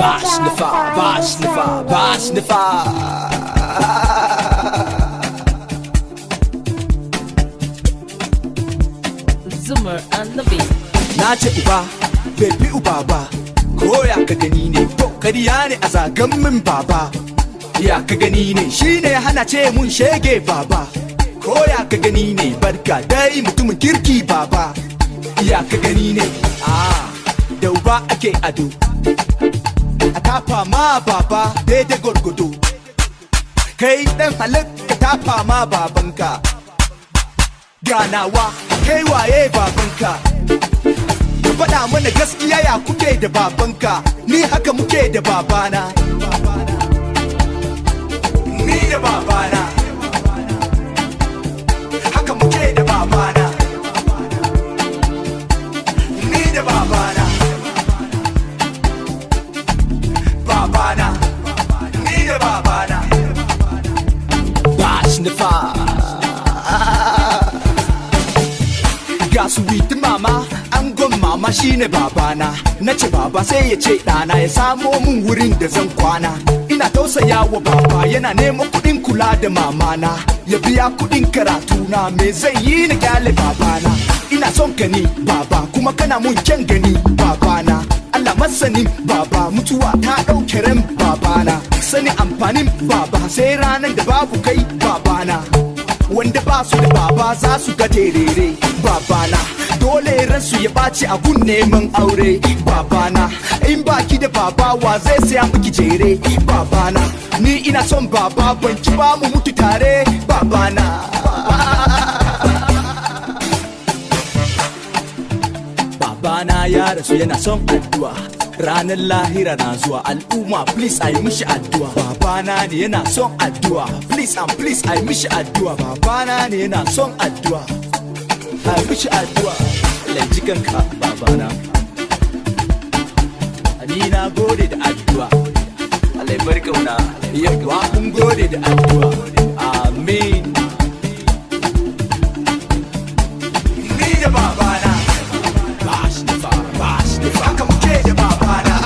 Bash nufa, bash nufa, bash nufa. Zoomer on the beat. Na ce uba bai fi uba ba, ko ya ka gani ne, to kariya ne a zagan min baba. Ya ka gani ne, shine hana ce mun shege baba. Ko ya ka gani ne, barka dai mutumin kirki baba. Ya ka gani ne, ah, da uba ake ado. A tafa ma baba daidai gwargwado. Kai dan halak, ka tafa ma babanka. Ganawa, kai waye babanka? Ka faɗa mana gaskiya, ya kuke da babanka? Ni haka muke da babana. Ni da babana haka muke da babana. Ni da babana, babana, ni da babana. Bash nufa. Ga sweet mama, angon mama shine babana. Na ce baba, sai ya ce ɗana ya samo mun wurin da zan kwana. Ina tausaya wa baba, yana neman kuɗin kula da mamana, ya biya kuɗin karatuna. Me zai yi na kyale babana? Ina son ka ni baba, kuma kana mun kyan gani babana. Allah masanin baba, mutuwa ta ɗauke ran babana. Sani amfanin baba sai ranar da babu kai babana. Wanda ba su da baba za su ga terere babana. Dole ransu ya ɓaci a gun neman aure babana. In baki da baba, wa zai saya miki jere babana? Ni ina son baba, ban ki ba mu mutu tare babana. Babana ya rasu, yana son addu'a. Ranar lahira na zuwa, al'umma please a yi mishi addu'a. Babana ne yana son addu'a, please and please a yi mishi addu'a. Babana ne yana son addu'a, a yi mishi addu'a. Lanjikanka babana, ni na gode da addu'a. Allah ya bar kauna. Yawa, mun gode da addu'a, amin. Ni da babana. Bash nufa, bash nufa. Haka muke da babana.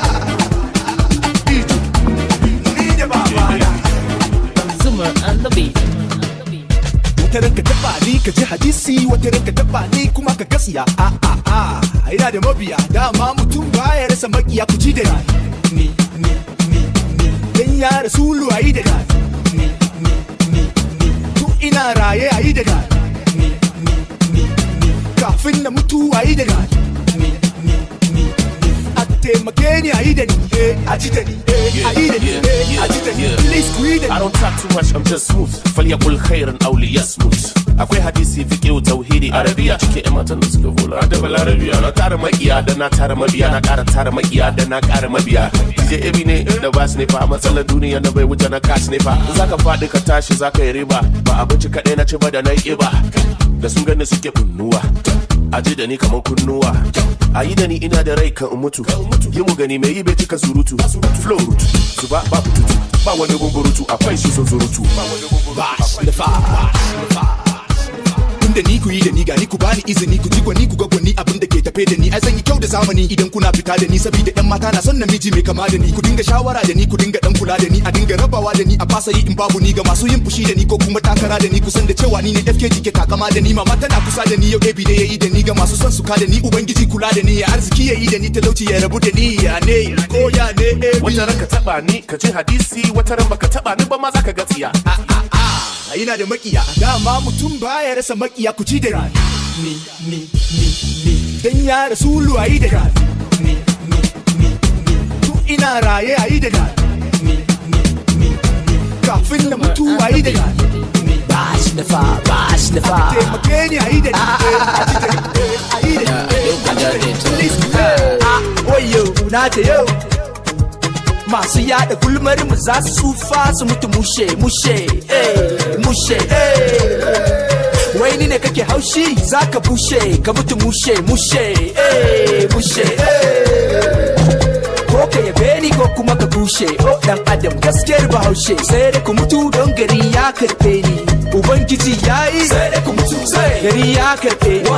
Ni da babana. Zoomer on the beat. Wata ranka taba ni ka ji hadisi, wata ranka taba ni kuma ka gasiya. A a a, ina da mabiya, dama mutum baya rasa makiya. Ku ji da ni, ni, ni, ni, dan ya rasulu ayi da ni, ni, ni, ni. Tun ina raye ayi da ni, ni, ni, ni. Kafin na mutu ayi da ni, ni, ni, ni. A taimake ni ayi da ni, eh, a ji da ni, eh, ayi da ni, eh, a ji da ni. Please ku yi da I ni. don't talk too much, I'm just smooth. فليقل خيرا أو ليصمت. Akwai hadisi, fiqh, tauhidi, arabiya cikin ƴan matan da suka vola da balarabiya. Na tara makiya da na tara mabiya, na ƙara tara makiya da na ƙara mabiya. DJ Ebi ne da Bas ne fa, matsalar duniya na bai wuce na cash ne fa. In zaka faɗi ka tashi, zaka yi riba. Ba abinci kaɗai na ci ba da na yi ƙiba. Da sun gani suke kunnuwa. Aji da ni kamar kunnuwa. A yi da ni ina da rai kan in mutu. Yi mu gani mai yi bai cika surutu. Flow root, zuba babu tutu. Ba wani gumburutu, akwai shi sun surutu. Bash nufa. Tunda ni ku yi da ni, ga ni, ku bani izini, ku ji gwani, ku ga gwani abin da ke tafe da ni. Ai zan yi kyau da zamani idan kuna fita da ni, saboda yan mata na son namiji mai kama da ni. Ku dinga shawara da ni, ku dinga dan kula da ni, a dinga rabawa da ni, a fasa yi in babu ni. Ga masu yin fushi da ni ko kuma takara da ni, kusan da cewa ni ne FKG ke takama da ni. Mama tana kusa da ni, yau AB ne yayi da ni. Ga masu son su ka da ni, ubangiji kula da ni, ya arziki yayi da ni, talauci ya rabu da ni. Ya ne ko ya ne AB? Wata ran ka taba ni ka ji hadisi, wata ran baka taba ni ba ma zaka ga tsiya. A a a, ina da makiya, dama mutum baya rasa makiya. Ku ci da ni, ni, ni, ni, dan ya rasulu ayi da ni, ni, ni, ni. Tun ina raye ayi da ni, ni, ni, ni. Kafin na mutu ayi da ni. Bash nufa, bash nufa. Taimake ni ayi da ni, eh, a ji da ni, eh, ayi da ni, eh, a ji da ni. Please, ah, wayo na ce yau Masu yada gulmar mu za su tsufa su mutu mushe mushe, eh, mushe, eh. Wai ni ne kake haushi, zaka bushe ka mutu mushe mushe, eh, mushe, eh. Ko ka yabe ni ko kuma ka kushe, oh dan adam, gaskiyar bahaushe, sai da ku mutu don gari ya karbe ni. Ubangiji ya yi, sai da ku mutu, gari ya karbe ni.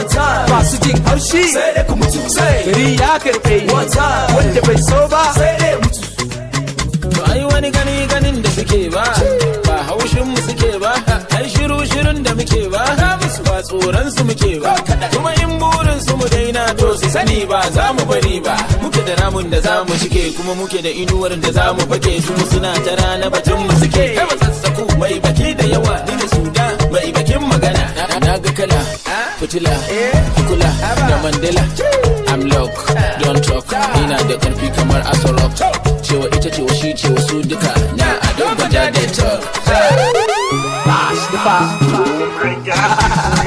Masu jin haushi, sai da ku mutu, gari ya karbe ni. Wanda bai so ba, sai da ya mutu. tsoron su muke ba. Kuma in burin su mu daina, to su sani ba za mu bari ba. Muke da ramun da za mu shige, kuma muke da inuwar da za mu fake. Su suna ta rana, batun mu suke. Kai sassaku mai baki da yawa, ni da Sudan mai bakin magana. Na ga kala fitila kula da Mandela. I'm lock, don't talk. Ina da karfi kamar Aso Rock. Cewa ita, cewa shi, cewa su duka na a dogon da talk.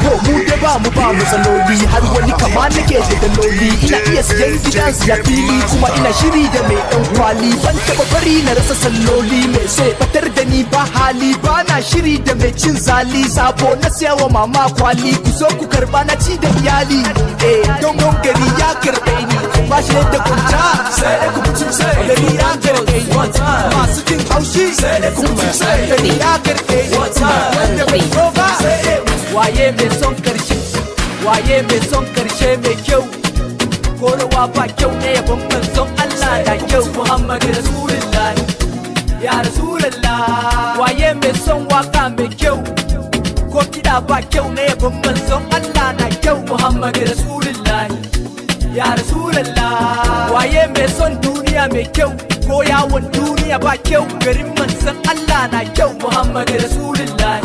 Yo, mu da ba mu ba matsaloli, har wani kama nake da daloli. Ina iya siyan gidan, siya fili, kuma ina shiri da mai dan kwali. Ban taba bari na rasa salloli. Mai so ya fitar da ni ba hali, ba na shiri da mai cin zali. Sabo na siya wa mama kwali, ku zo ku karba, na ci da iyali. Eh, don don gari ya karbe ni, ba shi da kwanta, sai da ku mutu. Gari ya karbe ni, masu jin haushi, sai da ku mutu. Gari ya karbe ni, wanda bai zo ba sai dai. Waye mai son karshe? Waye mai son karshe mai kyau? Ko rawa ba kyau ne, yabon manzon Allah da kyau. Muhammadu Rasulullah, ya Rasulullah. Waye mai son waka mai kyau? Ko kiɗa ba kyau ne, yabon manzon Allah na kyau. Muhammadu Rasulullah, ya Rasulullah. Waye mai son duniya mai kyau? Ko yawon duniya ba kyau, garin manzon Allah na kyau. Muhammadu Rasulullah,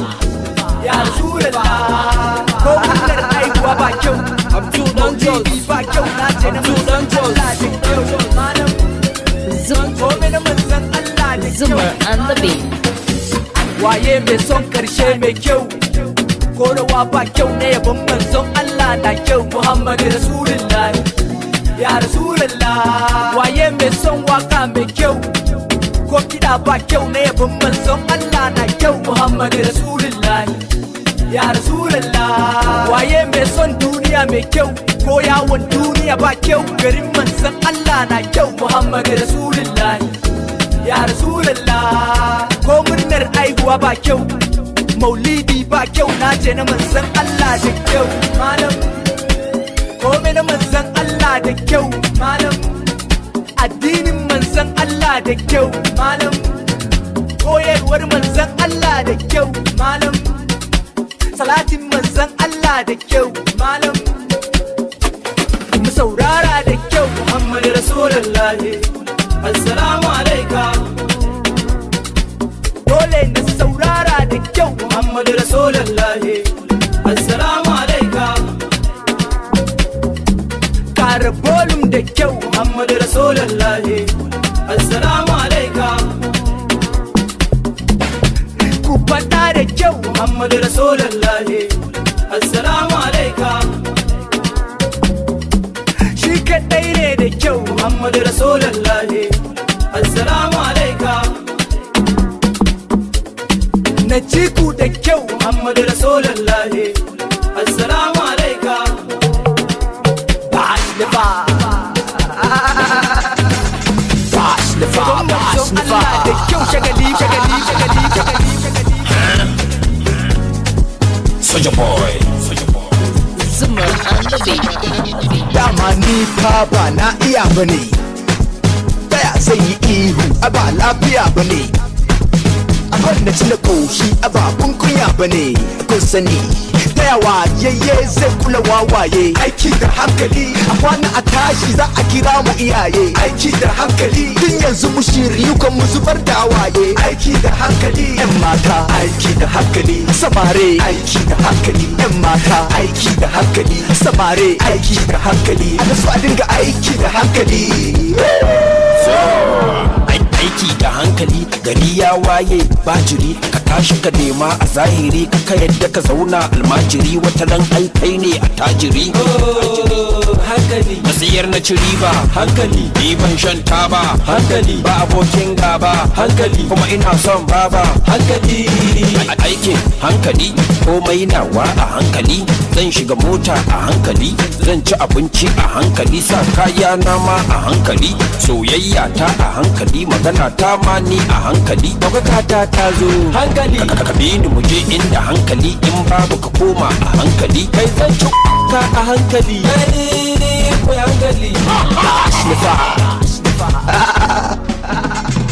ya Rasulullah. Ko murnar aihuwa ba kyau, Abdul Dan Jos. Maulidi ba kyau, na ce na Abdul Dan manzon Jos. Allah da kyau. Malam, komai na manzon Allah da kyau. Zumar on the beat. Waye mai son karshe mai kyau? Ko rawa ba kyau ne, yabon manzon Allah na kyau. Muhammadu Rasulullah, ya Rasulullah. Waye mai son waka mai kyau? Ko kiɗa ba kyau ne, yabon manzon Allah na kyau. Muhammadu Rasulullah, ya Rasulullah. Waye mai son duniya mai kyau? Ko yawon duniya ba kyau, garin manzon Allah na kyau. Muhammadu Rasulullah, ya Rasulullah. Ko murnar aihuwa ba kyau, maulidi ba kyau, na ce na manzon Allah da kyau. Malam, komai na manzon Allah da kyau. Malam, addinin manzon Allah da kyau. Malam, koyarwar manzon Allah da kyau. Malam, salatin manzon Allah da kyau. Malam, mu saurara da kyau. Muhammadu Rasulullah, assalamu alaika. Dole na saurara da kyau. Muhammadu Rasulullah, assalamu alaika. Kara volume da kyau. Muhammadu Rasulullah, assalamu alaika. Ku faɗa da kyau. Muhammadu Rasulullah, assalamu alaika. Shi kaɗai ne da kyau. Muhammadu Rasulullah, assalamu alaika. Na ci ku da kyau. Muhammadu Rasulullah, assalamu alaika. Ba manzon Allah da kyau. Shagali, shagali, shagali, shagali, shagali. Soldier boy. Soldier boy. Zumar on the beat. Dama ni fa ba na iya bane, taya zan yi ihu? A ba lafiya bane, abin da ci na koshi a ba kun kunya bane. Kun sani, tayawa yayye zai kula wawaye. Aiki da hankali, a kwana a tashi za a kira mu iyaye. Aiki da hankali, tun yanzu mu shiryu kan mu zubar da waye. Aiki da hankali, yan mata, aiki da hankali, samare, aiki da hankali, yan mata, aiki da hankali, samare, aiki da hankali. A nasu a dinga aiki da hankali. Aiki da hankali, gari ya waye, bajiri ka tashi ka nema. A zahiri ka yadda ka zauna almajiri, wata ran ai kai ne a tajiri. Hankali. Na siyar na ci riba. Hankali. Ni ban shan taba. Hankali. Ba abokin gaba. Hankali. Kuma ina son baba. Hankali. Aikin hankali, komai nawa a hankali. Zan shiga mota a hankali, zan ci abinci a hankali, sa kaya na ma a hankali, soyayya ta a hankali, magana ta ma ni a hankali, ɗaukaka ta ta zo. Hankali. Ka bi ni mu je inda hankali, in babu ka koma a hankali. Kai, zan ci ka a hankali. Kai, hankali.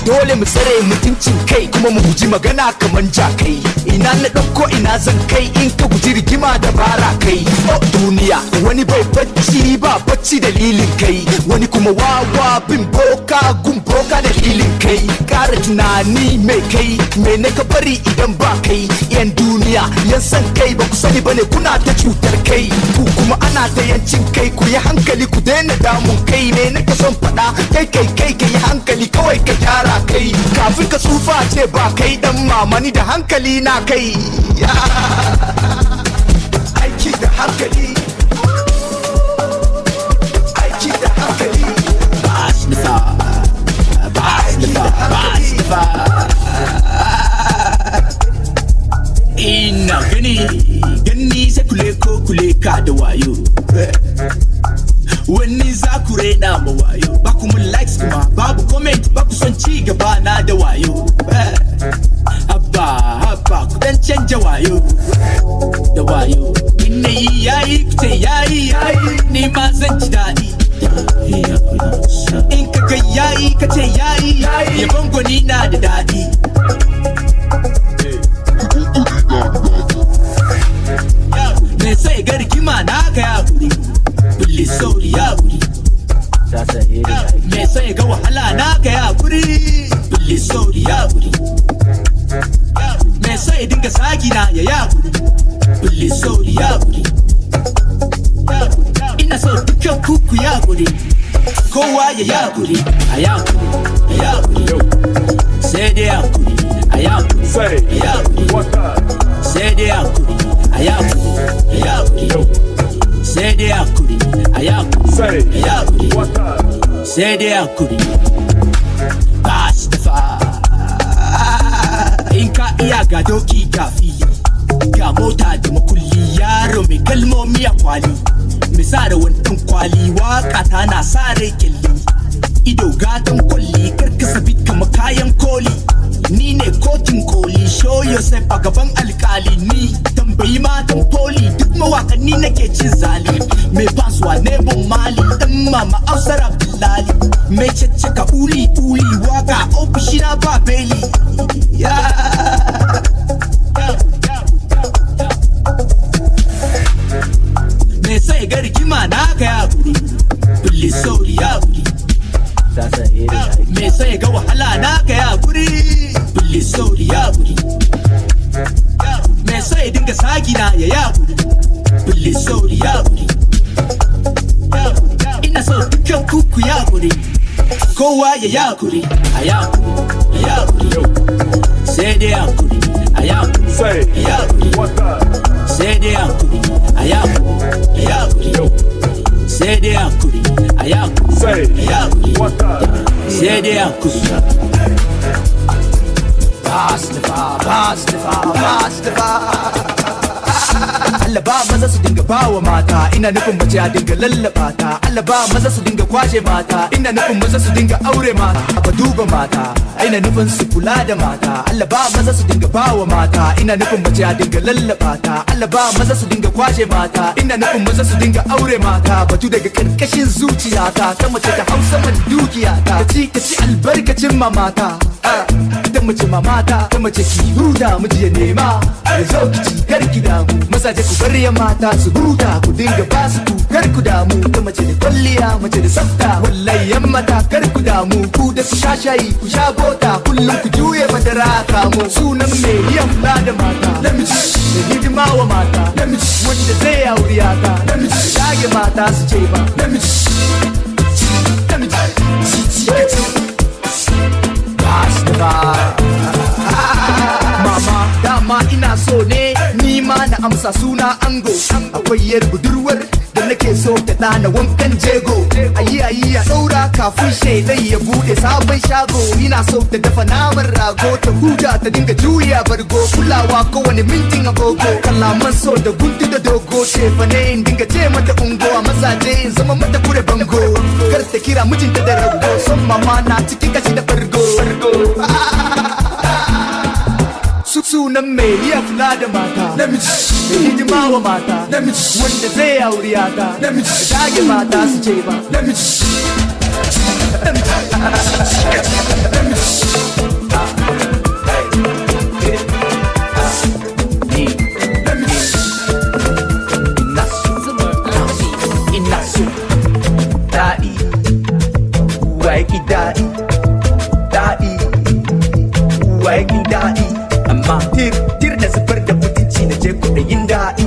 Dole. Dole mu tsare mutuncin kai kuma mu guji magana kaman jakai. Ina na ɗauko, ina zan kai, in ka guji rigima da bara kai. Oh duniya, wani bai bacci ba, bacci dalilin kai. Wani kuma wawa bin boka gun boka dalilin kai. Kara tunani mai kai, me na ka bari idan ba kai? Yan duniya, yan san kai, ba ku sani bane kuna ta cutar kai. Ku kuma ana ta yancin kai, ku yi hankali, ku daina damun kai. Me nake son faɗa? Kai kai kai, ka yi hankali kawai, ka gyara kai kafin ka tsufa ce ba kai. Dan mamani da hankali na kai, aiki da hankali, aiki da hankali, aiki da hankali. Ina gani gani sai kule ko kule ka da wayo. Wani za ku rena ma wayo, ba ku mun likes kuma babu comment, ba ku son ci gaba na da wayo. Haba haba, ku dan canja wayo da wayo. In na yi yayi, ku ce yayi yayi, ni ma zan ji daɗi. In ka ga yayi, ka ce yayi, yabon gwani na da daɗi. Me sai ga rigima na ka ya guri bulle sauri ya guri. Me sai ga wahala na ka ya guri bulle sauri ya guri. Me sai dinga zagi na ya ya guri bulle sauri ya guri. Ina so dukkan kuku ya guri, kowa ya ya guri, a ya guri, a ya guri, sai dai ya guri, a ya guri, ya guri, sai dai ya guri, a ya guri, ya guri, sai dai ya guri, a ya guri, ya guri, sai dai ya guri. Ba shi da fa in ka iya ga doki ga fili ga mota da makulli. Yaro mai kalmomi a kwali, mai sa da wani ɗan kwali, waka ta na sa rai kyalli, ido gatan kwalli, karkasa bit kama kayan koli. Ni ne kotun koli, show yourself a gaban alkali. Ni tambayi matan poli, duk mawakanni nake cin zali. Mai fasuwa ne bon mali, dan mama Ausar Abdullali, mai caccaka uli uli, waka ofishina ba beli. Yeah. Me sai ga rigima na ka ya guri bulle sauri ya guri. Me sai ga wahala na ka ya guri bulle sauri ya guri. Me sai dinga zagi na ya ya guri bulle sauri ya guri. Ina so dukkan kuku ya guri, kowa ya ya guri, a ya guri, ya guri, sai dai ya guri, a ya guri, ya guri, sai dai ya guri, a ya guri, ya guri, sai dai ya guri, a ya guri, ya guri, sai dai ya guri. Allah ba maza su dinga bawa mata, ina nufin mace a dinga lallaba ta. Allah ba maza su dinga kwashe mata, ina nufin maza su dinga aure mata, ba duba mata, ina nufin su kula da mata. Allah ba maza su dinga bawa mata, ina nufin mace a dinga lallaba ta. Allah ba maza su dinga kwashe mata, ina nufin maza su dinga aure mata. Batu daga karkashin zuciyata, ta mace ta hausa man dukiyata, ta ci albarkacin mamata. Ta mace mamata, ta mace ki huta, miji ya nema ya zo ki ci, kar ki damu. Mazaje ku bar ya mata su huta, ku dinga ba su ku, kar ku damu. Ta mace da kwalliya, mace da tsafta, wallahi yan mata kar ku damu. Ku da ku sha shayi, ku sha bota, kullum ku juye madara kamo. Sunan mai iya kula da mata, namiji da hidima wa mata, namiji wanda zai auri ta, namiji shage mata su ce ba namiji, namiji ba. Mama, dama ina so ne ni ma na amsa suna ango. Akwai yar budurwar da nake so ta dana wankan jego. Ayi ayi a daura kafin shaidan ya bude sabon shago. Ina so ta dafa naman rago, ta huta, ta dinga juya bargo. Kulawa kowane mintin agogo, kalaman so da guntu da dogo. Shefa ne in dinga ce mata ungo, a mazaje in zama mata kure bango. Kar ta kira mijinta da rago, son mama na cikin kashi da bargo. Sunan mai iya kula da mata, namiji mai hidima wa mata, namiji wanda zai auri ta, namiji shage mata su ce ba namiji, namiji. Ina so daɗi, wa yake daɗi, daɗi, wa yake daɗi. Amma tir tir da zubar da mutunci na je kuɗayin daɗi.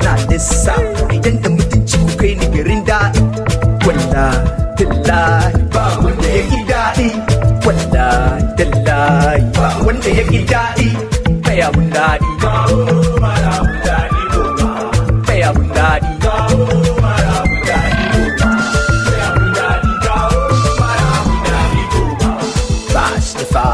Na lissa idan da mutunci ku kai ni garin daɗi. Wallahi tallahi ba wanda ya ki daɗi. Wallahi tallahi ba wanda ya ki daɗi. Kaya mun daɗi. Kaya mun daɗi. Ba shi da fa.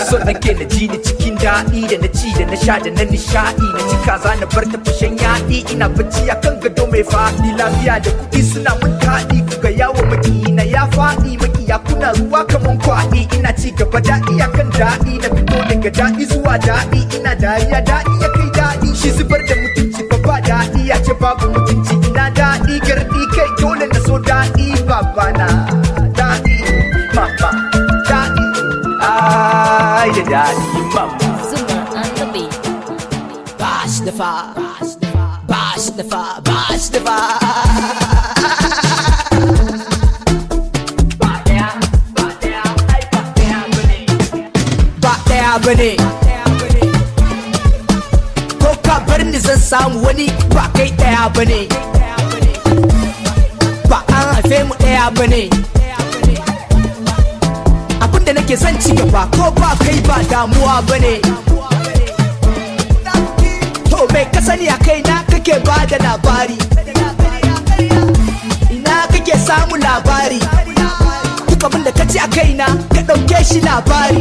So nake na ji ni cikin daɗi da na ci da na sha da na nishaɗi, na ci kaza na bar ta fashen yaɗi, ina bacci a kan gado mai faɗi, lafiya da kuɗi suna mun taɗi, ku ga yawo maki na ya faɗi, makiya kuna ruwa kaman kwaɗi, ina ci gaba daɗi akan daɗi, na fito daga daɗi zuwa daɗi, ina dariya daɗi ya kai daɗi, shi zubar da mutunci ba ba daɗi, ya ce babu mutunci ina daɗi, garɗi kai dole na so daɗi, babana daɗi, mama daɗi, ai da daɗi mama. Zuma on the beat. Bash the fa, bash the fa, bash the fa. Ba ɗaya ba ne. Ko ka bar ni zan samu wani, ba kai ɗaya ba ne. Ba an haife mu ɗaya ba ne. Abinda nake son ci gaba ko ba kai ba damuwa ba ne. To mai ka sani a kai na kake ba da labari? Ina kake samu labari? Duk abin da ka ci a kaina ka ɗauke shi labari.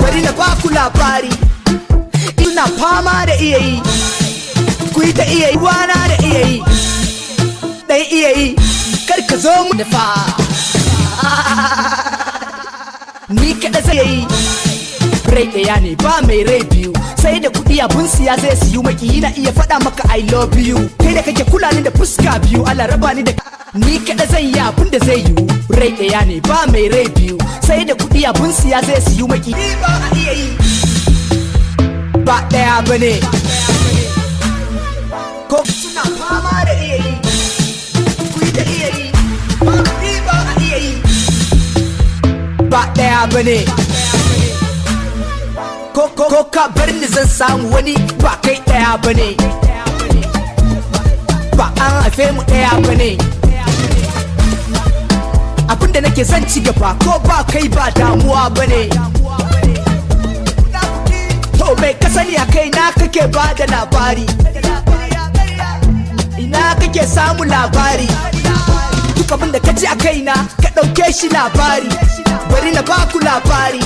Bari na baku labari. Ina fama da iya yi. Ku yi ta iya yi, wana da iya yi. Ɗan iya yi, kar ka zo mu da fa. Ni kaɗa zai yi. Rai ɗaya ne ba mai rai biyu, sai da kuɗi abun siya zai siyu, maki na iya faɗa maka "I love you", kai da kake kula ni da fuska biyu, Allah raba ni da ni kaɗa zan yi abun da zai yiwu. Rai ɗaya ne ba mai rai biyu, sai da kuɗi abun siya zai siyu, maki ba a iya yi. Ba ɗaya ba ne. Ko suna fama da iya yi, ku yi ta iya yi, ba kuɗi ba a iya yi. Ba ɗaya ba ne. Ko ka bar ni zan samu wani, ba kai ɗaya ba ne. Ba an haife mu ɗaya ba ne. Abinda nake son ci gaba ko ba kai ba damuwa ba ne. To mai ka sani a kai na kake ba da labari? Ina kake samu labari? Duk abin da ka ji a kaina ka ɗauke shi labari. Bari na baku labari.